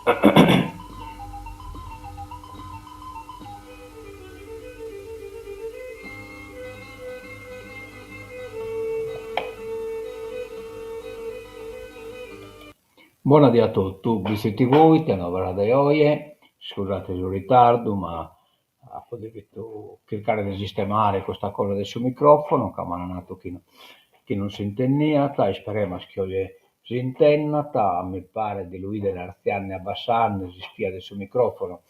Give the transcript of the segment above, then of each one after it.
Bona die a totu, BCTV, ite novas de oje, iscusate su ritardu ma apo devidu chircare de sistemare custa cosa de su microfono ca m'ant nadu chi chi non s'intendiat, isperemus chi oje s'intendat, mi paret de lu 'idere artziende e abbassende s'ispia de su microfono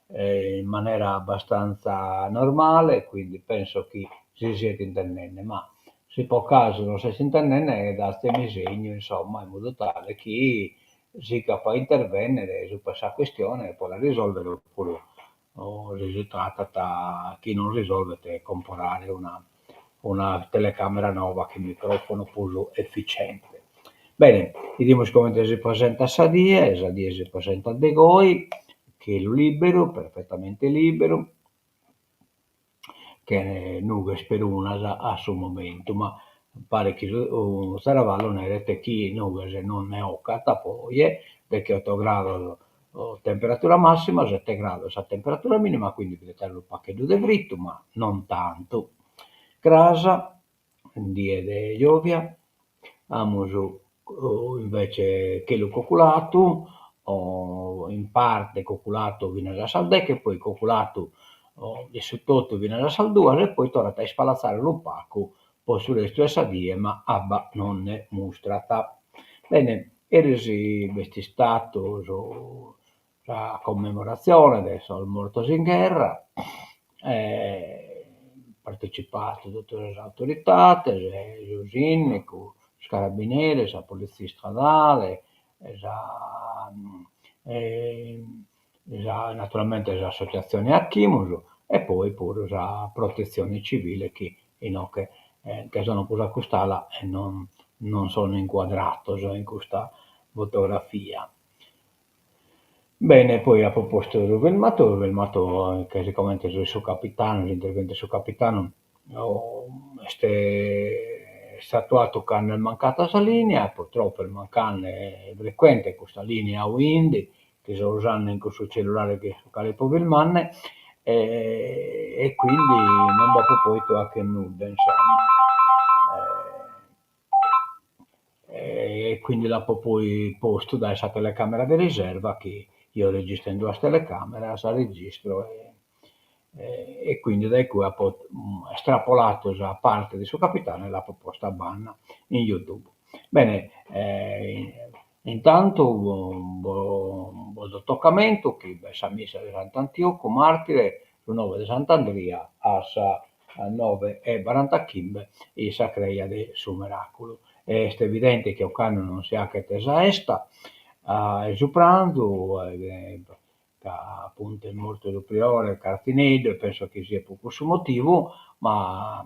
in manera abbastanza normale, quindi penso chi si siet intendende, ma si po casu non s'est intendende datzemi segnu insomma in modu tale chi siga a intervennere subra sa chistione po la risolvere oppuru si si tratat chi non risolvet comporare una una telecamera noba chin microfono prus efficiente. Bene, 'idimus comente si presentat sa die, sa die si presentat de goi, chelu liberu, perfettamente liberu, chene nughes perunas a su momentu, ma paret chi su Zaravallu neret chi nughes non nde 'ocat po oje, degheoto grados temperatura massima, sete grados sa temperatura minima, quindi bi det aer unu pagheddu de fritu, ma non tantu. Cras, die de giòvia, amus invece chelu coculatu, in parte coculatu finas a sas deghe, poi coculatu de su totu finas a sas duas e poi torrat a ispalatzare unu pagu po su restu 'e sa die, ma abba non nde mustrat. Bene, eris b'est istatu su sa commemoratzione de sos mortos in gherra, partecipatu totu sas autoridades, su sindicu, sos carabineris, sa politzia istradale, sa sa naturalmente s'associatzione Achimus e poi puru sa protetzione civile chi inoghe nche sono prus a cust'ala e non non sono incuadratos in custa fotografia. Bene, poi apo postu su filmatu, su filmatu ca sigomente so su capitanu, s'interventu 'e su capitanu est atuadu cando est mancada sa linea, purtroppo est mancande frecuente custa linea Wind chi so usende in cussu cellulare chi su cale apo filmande e quindi non b'apo pòdidu fagher nudda insomma e quindi l'apo poi postu dae sa telecamera de riserva chi eo registro in duas telecameras, registro e quindi dae cue apo estrapoladu sa parte de su capitanu e l'apo posta a banda in youtube. Bene intantu bos do tocamentu chi b'est sa missa de Sant'Antiocu martire su noe de Sant'Andria a sas noe e barantachimbe in sa creja de su Meraculu. Est evidente chi ocannu non si 'achet sa 'esta 'e su pranzu ca apuntu est mortu su priore Cartzineddu e penso chi siat po cussu motivu, ma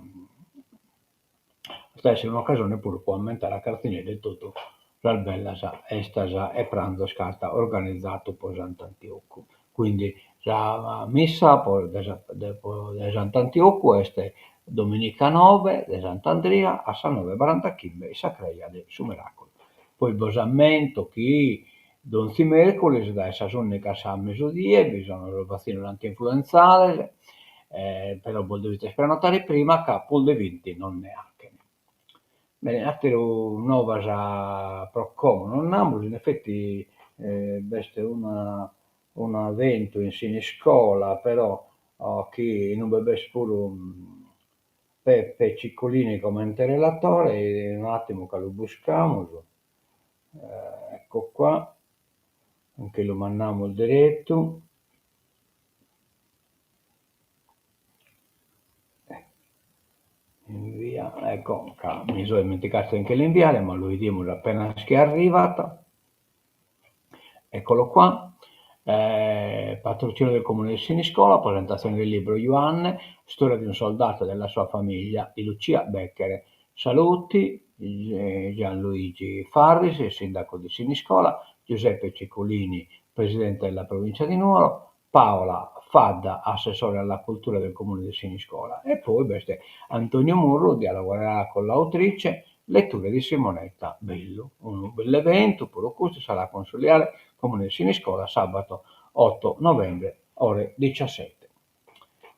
at a essere un'ocasione puru po ammentare a Cartzineddu e totu sas bellas 'estas e pranzos chi at organizadu po Sant'Antiocu. Quindi sa missa po de Sant'Antiocu est dominica noe de Sant'Andria a sas noe e barantachimbe in sa creja de su Meraculu. Poi bos ammento chi Donzi mèrculis dae sas ùndighi a sa mesudie bi sono sos vatzinos anti-influentzales, però bos devides prenotare prima ca prus de binti non nde 'achen. Bene, àteru novas pro como non nd'amus, in efeti b'est una un'eventu in Siniscola però chi inube b'est puru Peppe Ciccolini comente relatore, un'attimu ca lu buscamus Ecco qua, nche lu mandamus deretu. Invia, ecco, ca mi so ismentigadu de nche l'inviare, ma lu 'idimus apenas chi arrivat. Eccolo qua. Eh, patrocinio del Comune di Siniscola, presentazione del libro Juanne, storia di un soldato e della sua famiglia, di Lucia Becchere. Saluti, Gianluigi Farris, sindaco di Siniscola, Giuseppe Ciccolini, presidente della provincia di Nuoro, Paola Fadda, assessore alla cultura del comune di Siniscola. E poi b'est Antonio Murru, dialogherà con l'autrice, letture di Simonetta Bellu. Unu bell'eventu, puru custu, sala consiliare. Comune di Siniscola, sabato 8 novembre, ore 17.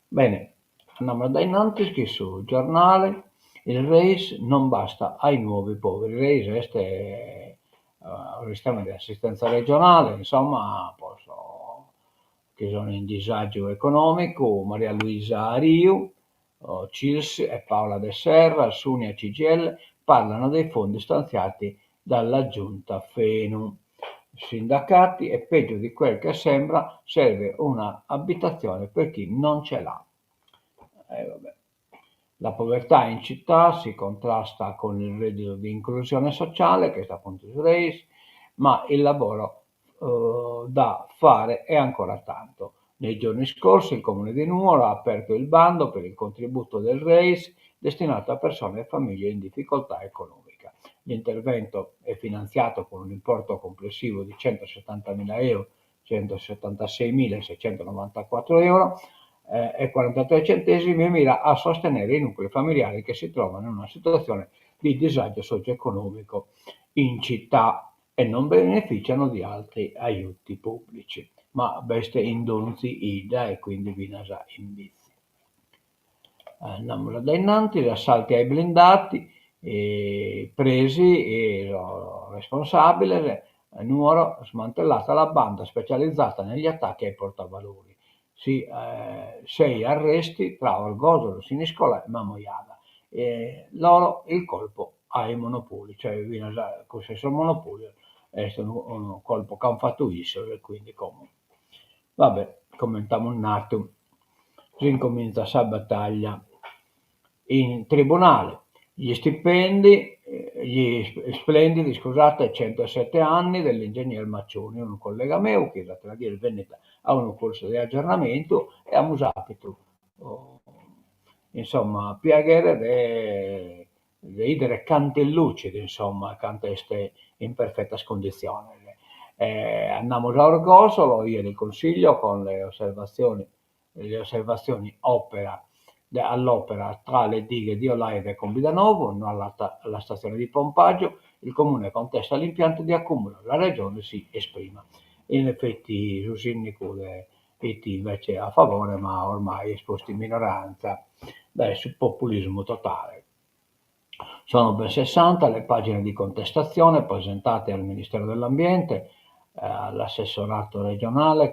Bene, andamus a dae in antis chin su giornale, il Reis non basta ai nuovi poveri, Reis est unu sistema de assistenza regionale, insomma, po sos chi sun in disàgiu econòmicu, Maria Luisa Ariu, Cils e Paola De Serra, Sunia CGIL, parlano dei fondi stanziati dalla giunta Fenu. Sindacati, è peggio di quel che sembra, serve una abitazione per chi non ce l'ha. Eh, vabbè. La povertà in città si contrasta con il reddito di inclusione sociale, che est appuntu su Reis, ma il lavoro da fare è ancora tanto. Nei giorni scorsi il Comune di Nuoro ha aperto il bando per il contributo del Reis destinato a persone e famiglie in difficoltà economica. L'intervento è finanziato con un importo complessivo di 170.000 euro, 176.694 euro e 43 centesimi e mira a sostenere i nuclei familiari che si trovano in una situazione di disagio socio-economico in città e non beneficiano di altri aiuti pubblici, ma b'est in donzi 'idda e quindi finas in Bitzi. Andamus a dae innantis, assalti ai blindati, presi sos responsabiles, Nuoro, smantellata la banda specializzata negli attacchi ai portavalori, si sei arresti tra Orgosolo, Siniscola e Mamoiada, loro il colpo ai monopoli, cioè finas cussu 'e sos monopolios est unu unu colpu chi an fatu issos e quindi como va bè, comente amus natu s'incominzat sa bataglia in tribunale, gli stipendi, gli splendidi scusate 107 anni dell'ingegner Maccioni, unu collega meu chi s'atera die est bennidu a unu corsu de aggiornamentu e amus apitu insomma piaghere de de 'idere cantu est lucidu insomma, cantu est in perfetas cunditziones. Andamus a Orgosolo, ieri il consiglio con le osservazioni le osservazioni opera all'opera tra le dighe di Olai e Cumbidanovu, no alla alla stazione di pompaggio, il comune contesta l'impianto di accumulo, la regione si esprima. In effetti su sindicu de fit invece a favore ma ormai est postu in minoranza dae su populismu totale. Sono ben sessanta le pagine di contestazione presentate al Ministero dell'Ambiente, all'assessorato regionale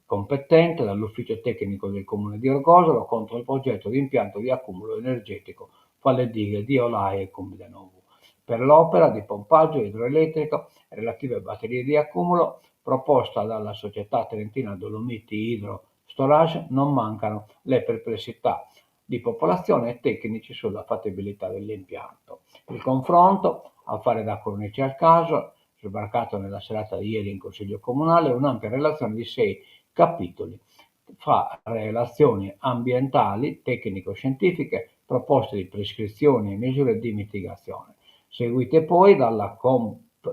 competente, dall'ufficio tecnico del Comune di Orgosolo contro il progetto di impianto di accumulo energetico fra le dighe di Olai e Cumbidanovu. Per l'opera di pompaggio idroelettrico e relative batterie di accumulo proposta dalla società trentina Dolomiti Hydro Storage non mancano le perplessità di popolazione e tecnici sulla fattibilità dell'impianto. Il confronto, a fare da cornice al caso, sbarcato nella serata di ieri in Consiglio Comunale, un'ampia relazione di sei capitoli fra relazioni ambientali, tecnico-scientifiche, proposte di prescrizioni e misure di mitigazione, seguite poi dalla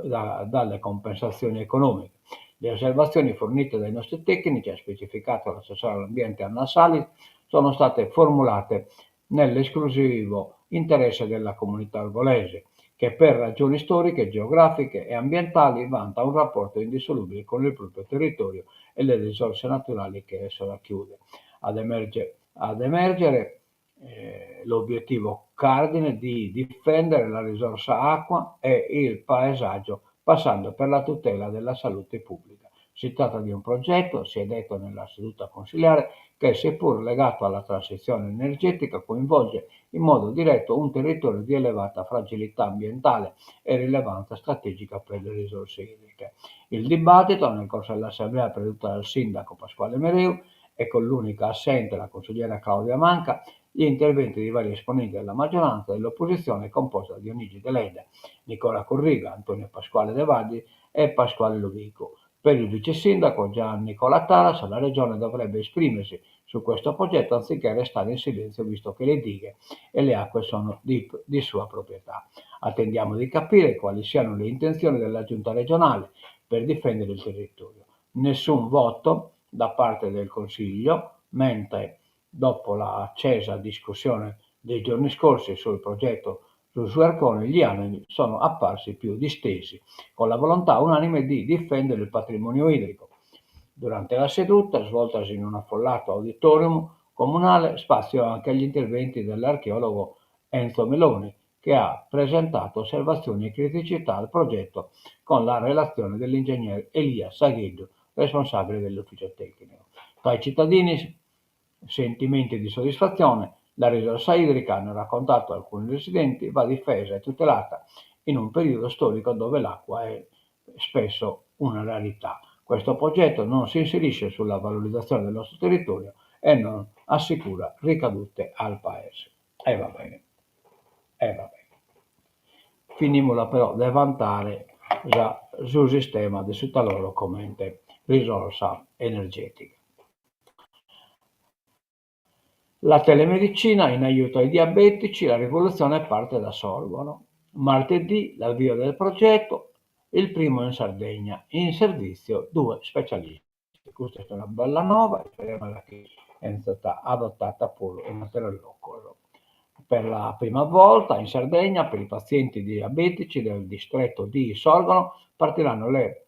da, dalle compensazioni economiche. Le osservazioni fornite dai nostri tecnici, ha specificato l'assessore all'ambiente Anna Salis, sono state formulate nell'esclusivo interesse della comunità orgolese, che per ragioni storiche, geografiche e ambientali vanta un rapporto indissolubile con il proprio territorio e le risorse naturali che esso racchiude. Ad, emerge, ad emergere eh, l'obiettivo cardine di difendere la risorsa acqua e il paesaggio, passando per la tutela della salute pubblica. Si tratta di un progetto, si è detto nella seduta consiliare, che seppur legato alla transizione energetica coinvolge in modo diretto un territorio di elevata fragilità ambientale e rilevanza strategica per le risorse idriche. Il dibattito, nel corso dell'assemblea presieduta dal sindaco Pasquale Mereu e con l'unica assente la consigliera Claudia Manca, gli interventi di vari esponenti della maggioranza e dell'opposizione composta da Dionigi Deledda, Nicola Corriga, Antonio Pasquale De Vaddi e Pasquale Lovico. Per il vice sindaco Gian Nicola Taras la regione dovrebbe esprimersi su questo progetto anziché restare in silenzio visto che le dighe e le acque sono di, di sua proprietà. Attendiamo di capire quali siano le intenzioni della giunta regionale per difendere il territorio. Nessun voto da parte del Consiglio, mentre dopo la accesa discussione dei giorni scorsi sul progetto Su Suercone gli animi sono apparsi più distesi, con la volontà unanime di difendere il patrimonio idrico. Durante la seduta, svoltasi in un affollato auditorium comunale, spazio anche agli interventi dell'archeologo Enzo Meloni, che ha presentato osservazioni e criticità al progetto con la relazione dell'ingegner Elia Sagheddu, responsabile dell'ufficio tecnico. Tra i cittadini sentimenti di soddisfazione, la risorsa idrica, hanno raccontato alcuni residenti, va difesa e tutelata in un periodo storico dove l'acqua è spesso una rarità. Questo progetto non si inserisce sulla valorizzazione del nostro territorio e non assicura ricadute al paese. E va bene. E va bene. Finimola però de vantare sa su sistema de su Taloro comente risorsa energetica. La telemedicina in aiuto ai diabetici, la rivoluzione parte da Sorgono. Martedì l'avvio del progetto, il primo in Sardegna, in servizio due specialisti. Custa est una bella nova, isperiamus chi 'enzat adotata puru in ateros locos. Per la prima volta in Sardegna per i pazienti diabetici del distretto di Sorgono partiranno le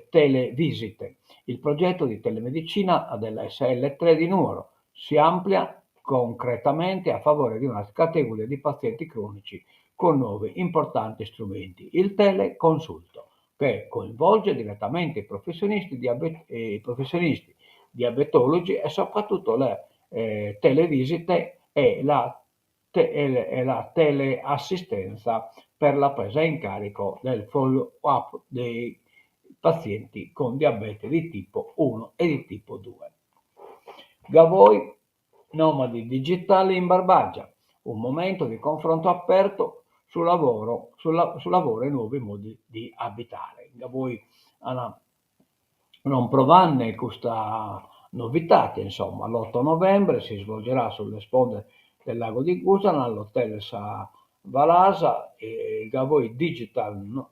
televisite. Il progetto di telemedicina della SL 3 di Nuoro si amplia concretamente a favore di una categoria di pazienti cronici con nuovi importanti strumenti, il teleconsulto, che coinvolge direttamente i professionisti, i professionisti diabetologi e soprattutto le televisite e la e la teleassistenza per la presa in carico del follow-up dei pazienti con diabete di tipo 1 e di tipo 2. Gavoi, nomadi digitali in Barbagia, un momento di confronto aperto su lavoro, sulla, su lavoro e nuovi modi di abitare. Gavoi ana non provanne custa novidade, insomma, l'8 novembre si svolgerà sulle sponde del lago di Gusana, all'hotel Sa Balasa, il Gavoi Digital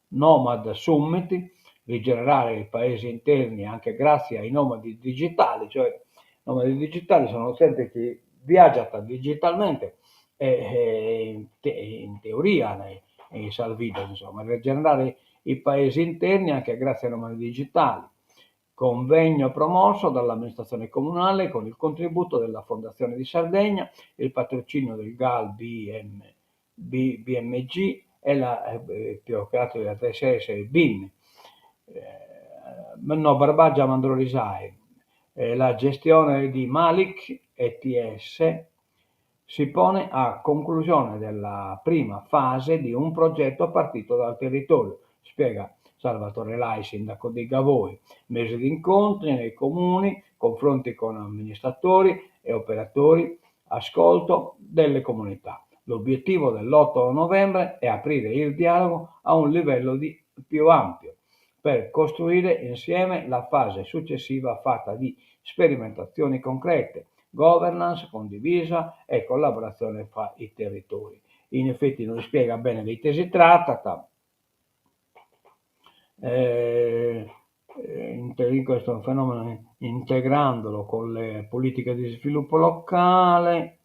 Nomad Summit, rigenerare i paesi interni anche grazie ai nomadi digitali, cioè i nomadi digitali sono gente chi viaggiat digitalmente e in teoria in sas vidas, insomma, rigenerare i paesi interni anche grazie ai nomadi digitali. Convegno promosso dall'amministrazione comunale con il contributo della Fondazione di Sardegna, il patrocinio del GAL BM, B, BMG e la, più che altro della TSS BIM. No, Barbagia Mandrolisai. La gestione di Malik ETS si pone a conclusione della prima fase di un progetto partito dal territorio, spiega Salvatore Lai, sindaco di Gavoi. Mesi di incontri nei comuni, confronti con amministratori e operatori, ascolto delle comunità. L'obiettivo dell'8 novembre è aprire il dialogo a un livello di più ampio per costruire insieme la fase successiva fatta di sperimentazioni concrete, governance condivisa e collaborazione fra i territori. In effetti non spiega bene de ite si tratat. Questo è un fenomeno integrandolo con le politiche di sviluppo locale.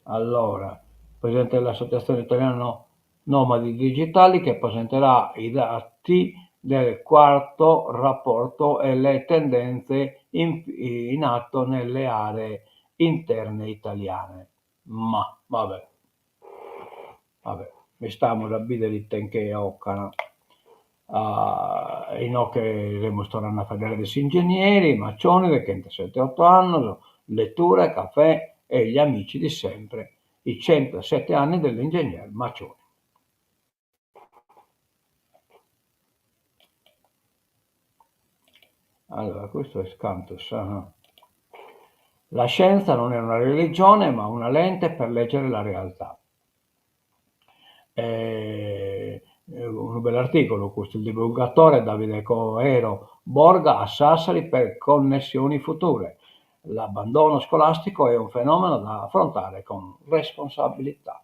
Allora, presidente dell'Associazione Italiana Nomadi Digitali che presenterà i dati del quarto rapporto e le tendenze in, in atto nelle aree interne italiane. Ma vabbè, vabbè, istamus a bidere ite nche 'ocan. Uh, inoghe semus torrende a faeddare de s'ingegneri Maccioni de chentosete annos, letture, caffè e gli amici di sempre, i 107 anni dell'ingegner Maccioni. Allora, questo è cantus. La scienza non è una religione, ma una lente per leggere la realtà. Eh, unu bell'articulu custu, il divulgatore Davide Coero Borga a Sassari per Connessioni Future. L'abbandono scolastico è un fenomeno da affrontare con responsabilità.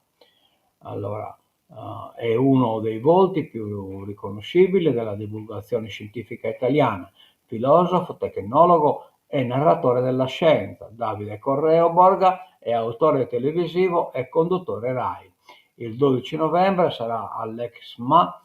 Allora, uh, è uno dei volti più riconoscibili della divulgazione scientifica italiana, filosofo, tecnologo e narratore della scienza, Davide Corrao Borga è autore televisivo e conduttore Rai. Il 12 novembre sarà all'Exma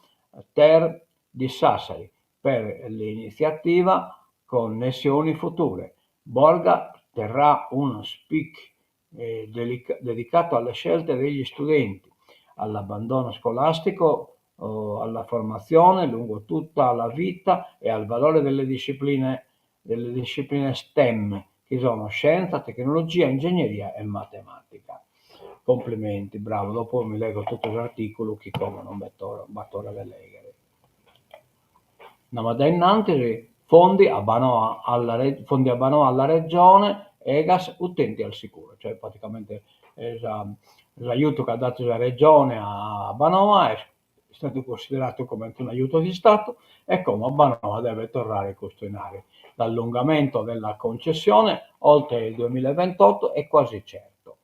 Ter di Sassari per l'iniziativa Connessioni Future. Borga terrà uno speech dedicato alle scelte degli studenti, all'abbandono scolastico, alla formazione lungo tutta la vita e al valore delle discipline, delle discipline STEM, che sono scienza, tecnologia, ingegneria e matematica. Complimenti, bravo, dopo mi leggo tutto s'articulu chi como non b'at ora de leghere. Andamus a innantis, fondi Abbanoa alla fondi Abbanoa alla Regione, Egas utenti al sicuro, cioè praticamente s'aiutu chi at datu sa Regione a Abbanoa est istadu cunsideradu comente un'aiutu de Istadu e como Abbanoa devet torrare custu 'inari. L'allungamento della concessione oltre il duemilaventotto è quasi certo.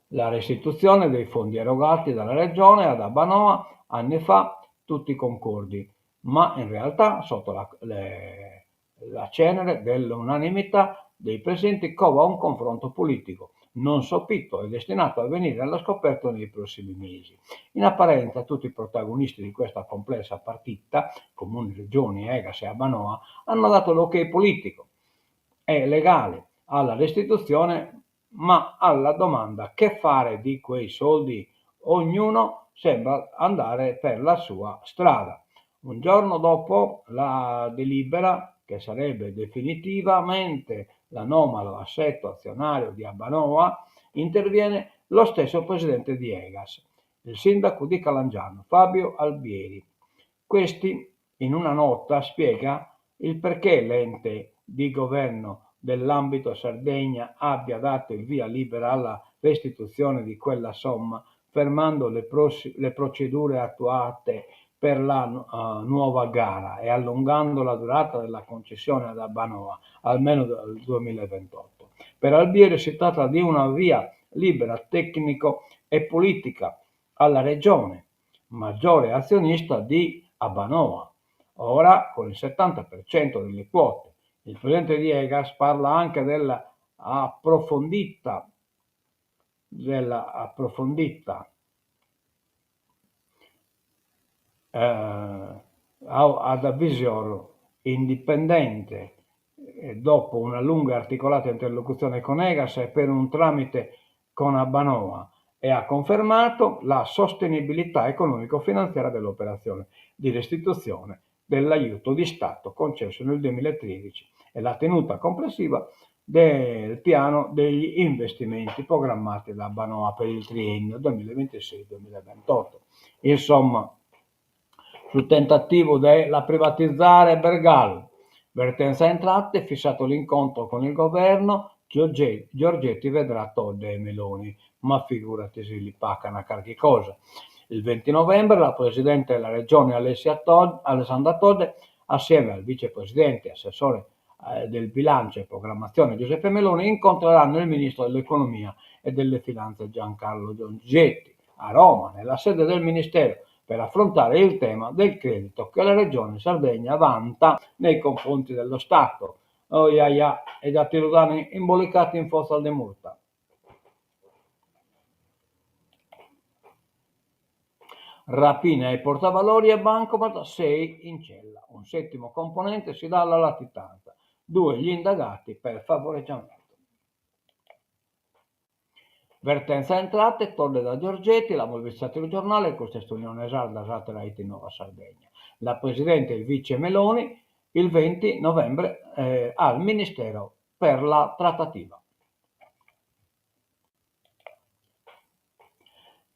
La restituzione dei fondi erogati dalla Regione ad Abbanoa anni fa tutti concordi, ma in realtà sotto la, le, la cenere dell'unanimità dei presenti cova un confronto politico non sopito e destinato a venire allo scoperto nei prossimi mesi. In apparenza tutti i protagonisti di questa complessa partita, Comuni, Regioni, Egas e Abbanoa, hanno dato l'ok politico e legale alla restituzione, ma alla domanda che fare di quei soldi ognuno sembra andare per la sua strada. Un giorno dopo la delibera, che sarebbe definitivamente l'anomalo assetto azionario di Abbanoa, interviene lo stesso presidente di Egas, il sindaco di Calangianus, Fabio Albieri. Questi, in una nota, spiega il perché l'ente di governo dell'ambito Sardegna abbia dato il via libera alla restituzione di quella somma, fermando le, le procedure attuate per la uh, nuova gara e allungando la durata della concessione ad Abbanoa almeno dal 2028. Per Albieri si tratta di una via libera tecnico e politica alla Regione, maggiore azionista di Abbanoa, ora con il 70% delle quote. Il presidente di Egas parla anche della approfondita, della approfondita eh, advisor indipendente dopo una lunga e articolata interlocuzione con Egas e per un tramite con Abbanoa e ha confermato la sostenibilità economico-finanziaria dell'operazione di restituzione dell'aiuto di Stato concesso nel 2013 e la tenuta complessiva del piano degli investimenti programmati da Abbanoa per il triennio 2026-2028. Insomma, sul tentativo de la privatizzare Bergalu, vertenza entrate, fissato l'incontro con il governo, Giorgetti vedrà Todde e Meloni, ma figurati se li pacana carchi cosa. Il 20 novembre la Presidente della Regione Alessia Tod- Alessandra Todde, assieme al Vicepresidente e Assessore eh, del Bilancio e Programmazione Giuseppe Meloni, incontreranno il Ministro dell'Economia e delle Finanze Giancarlo Giorgetti a Roma, nella sede del Ministero, per affrontare il tema del credito che la Regione Sardegna vanta nei confronti dello Stato. Oh ja ja, e già ti lu dan imbolicatu in fozas de murta. Rapina ai portavalori e bancomat, sei in cella. Un settimo componente si dà alla latitanza, due gli indagati per favoreggiamento. Vertenza entrate, Todde da Giorgetti, l'amus bistu s'ateru giornale, custa est Unione Sarda, s'atera IT Nuova Sardegna. La Presidente e il Vice Meloni il 20 novembre eh, al Ministero per la trattativa.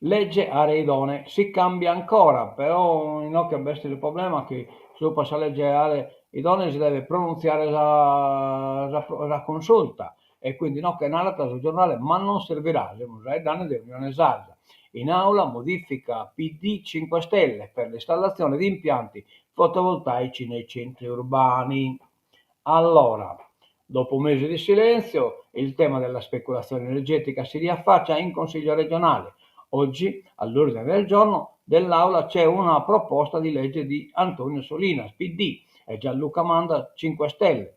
Legge aree idonee, si cambia ancora, però inoghe b'est su problema chi subra sa legge aree idonee si devet pronuntziare sa sa sa consulta e quindi inoghe narat su giornale ma non servirà, semus faeddende de Unione Sarda. In aula modifica PD 5 Stelle per l'installazione di impianti fotovoltaici nei centri urbani. Allora, dopo mesi di silenzio, il tema della speculazione energetica si riaffaccia in Consiglio regionale. Oggi, all'ordine del giorno dell'Aula, c'è una proposta di legge di Antonio Solinas, PD, e Gianluca Mandas, 5 Stelle,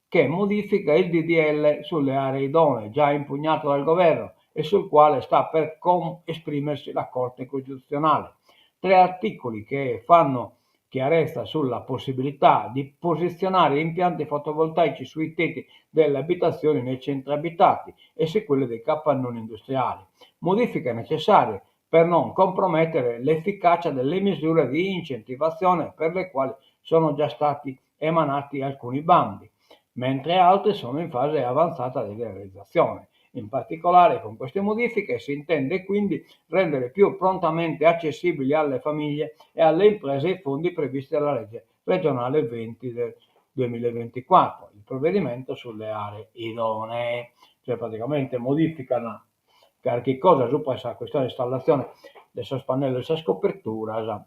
che modifica il DDL sulle aree idonee, già impugnato dal governo e sul quale sta per esprimersi la Corte Costituzionale. Tre articoli che fanno chiarezza sulla possibilità di posizionare impianti fotovoltaici sui tetti delle abitazioni nei centri abitati e su quelli dei capannoni industriali. Modifiche necessarie per non compromettere l'efficacia delle misure di incentivazione per le quali sono già stati emanati alcuni bandi, mentre altri sono in fase avanzata di realizzazione. In particolare con queste modifiche si intende quindi rendere più prontamente accessibili alle famiglie e alle imprese i fondi previsti dalla legge regionale 20 del 2024, il provvedimento sulle aree idonee, cioè praticamente modificano carchi cosa subra sa questione de s'installatzione de sos pannellos de sas coperturas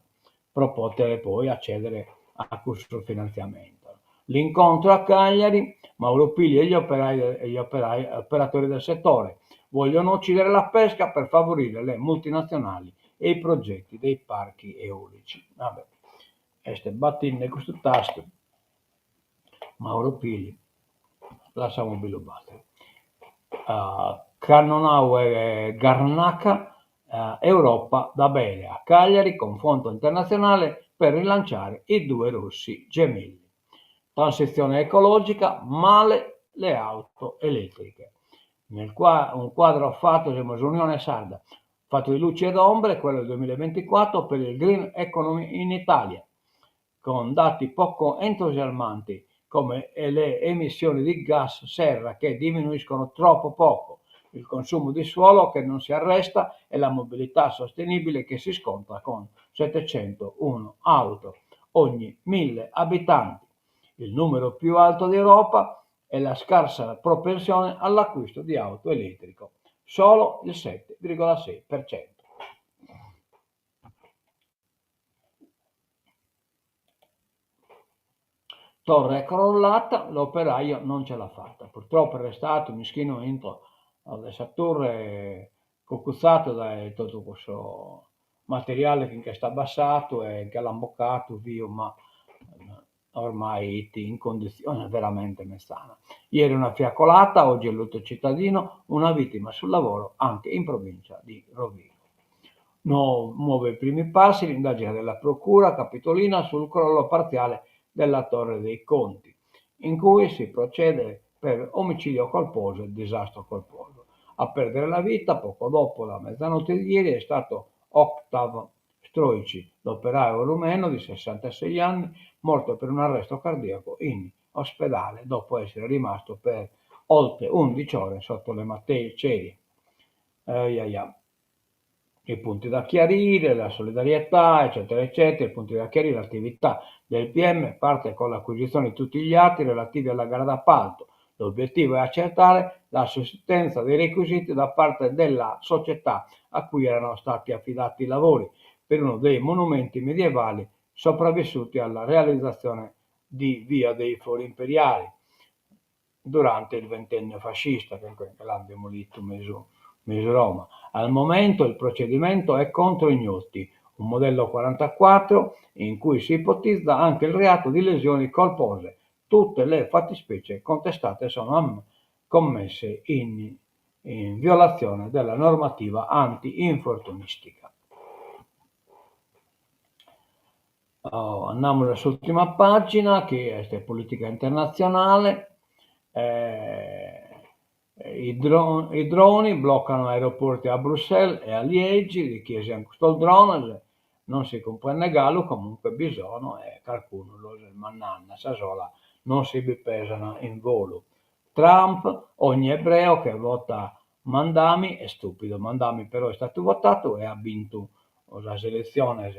pro poder poi accedere a cussos finantziamentos. L'incontro a Cagliari, Mauro Pili e gli operai e gli operai operatori del settore vogliono uccidere la pesca per favorire le multinazionali e i progetti dei parchi eolici. Vabbè, est battinde custu tastu Mauro Pili, lassamus·bilu battere. Cannonau e Garnacha, Europa da bere, a Cagliari confronto internazionale per rilanciare i due rossi gemelli. Transizione ecologica, male le auto elettriche. Nel qua un quadro fatto, semus Unione Sarda, fatto di luci ed ombre, quello del duemilavinticuatro per il Green Economy in Italia, con dati poco entusiasmanti come le emissioni di gas serra che diminuiscono troppo poco, il consumo di suolo che non si arresta e la mobilità sostenibile che si scontra con 701 auto ogni 1000 abitanti, il numero più alto d'Europa e la scarsa propensione all'acquisto di auto elettrico, solo il 7,6%. Torre è crollata, l'operaio non ce l'ha fatta. Purtroppo è restato mischinu intro de sa turre cucuzadu dae totu cussu materiale chi nch'est abbassadu e nche l'ant bocadu biu ma ormai 'it in condizione veramente mezzana. Ieri una fiaccolata, oggi è lutto cittadino, una vittima sul lavoro anche in provincia di Rovigo. No, muove i primi passi l'indagine della Procura capitolina sul crollo parziale della Torre dei Conti, in cui si procede per omicidio colposo e disastro colposo. A perdere la vita poco dopo la mezzanotte di ieri è stato Octav Stroici, l'operaio rumeno di 66 anni, morto per un arresto cardiaco in ospedale dopo essere rimasto per oltre 11 ore sotto le macerie. Aia. I punti da chiarire, la solidarietà, eccetera, eccetera, i punti da chiarire, l'attività del PM parte con l'acquisizione di tutti gli atti relativi alla gara d'appalto. L'obiettivo è accertare la sussistenza dei requisiti da parte della società a cui erano stati affidati i lavori per uno dei monumenti medievali sopravvissuti alla realizzazione di Via dei Fori Imperiali durante il ventennio fascista, che l'ant demolitu mesu mesu Roma. Al momento il procedimento è contro ignoti, un modello 44 in cui si ipotizza anche il reato di lesioni colpose. Tutte le fattispecie contestate sono commesse in, in violazione della normativa anti-infortunistica. Oh, andamus a s'ultima pagina, chi est politica internazionale. Eh, i, dro i droni bloccano aeroporti a Bruxelles e a Liegi, de chie sian custos drones, non si cumprendet galu, comunque bi sono e carcunu los est mandande, a sa sola non si bi pesan in volu. Trump, ogni ebreo che vota Mamdani è stupido, Mamdani però est istadu votadu e at bintu sas eletziones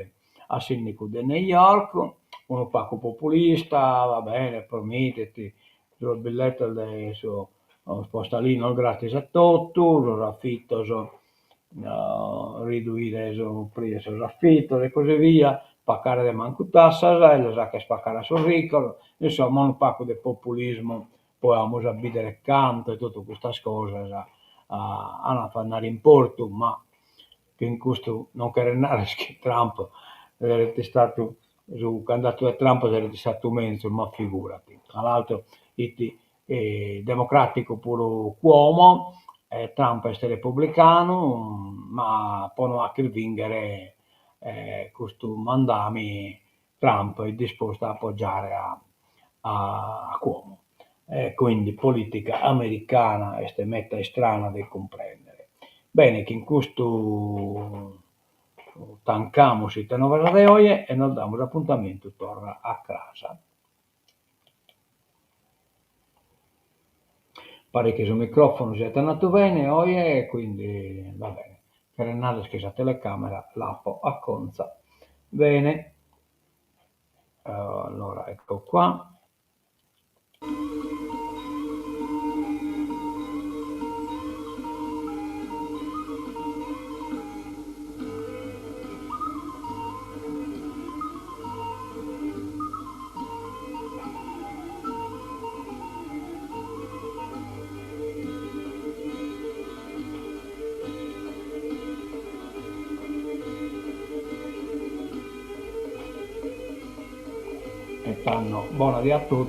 a sìndicu de New York, unu pagu populista, va bene, promitit sos billetes de sos postalinos gratis a totu, sos afitos riduire su prìu 'e sos afitos e così via, pacare de mancu tassas e los 'acher pacare a sos riccos, insomma unu pagu de populismu, poi amus a bidere cantu 'e totu custas cosas an a andare in portu, ma chin custu non cheret narrer chi Trump est istadu. Su candidatu de Trump esseret istadu menzus, ma figura·ti, tra l'altro fit democraticu puru Cuomo e Trump est republicanu, ma pro no fagher bìnchere custu mandame Trump est dispostu a apogiare a Cuomo. E quindi politica americana est meda istrana de cumprendere. Bene, cun custu tancamus ite novas de oe e nos damus apuntamentu torra a cras. Paret chi su micròfonu siat andadu bene oe e quindi va bene, cheret narrer chi sa telecamera l'apo acontza. Bene, allora ecco qua. E tando, bona die a totus.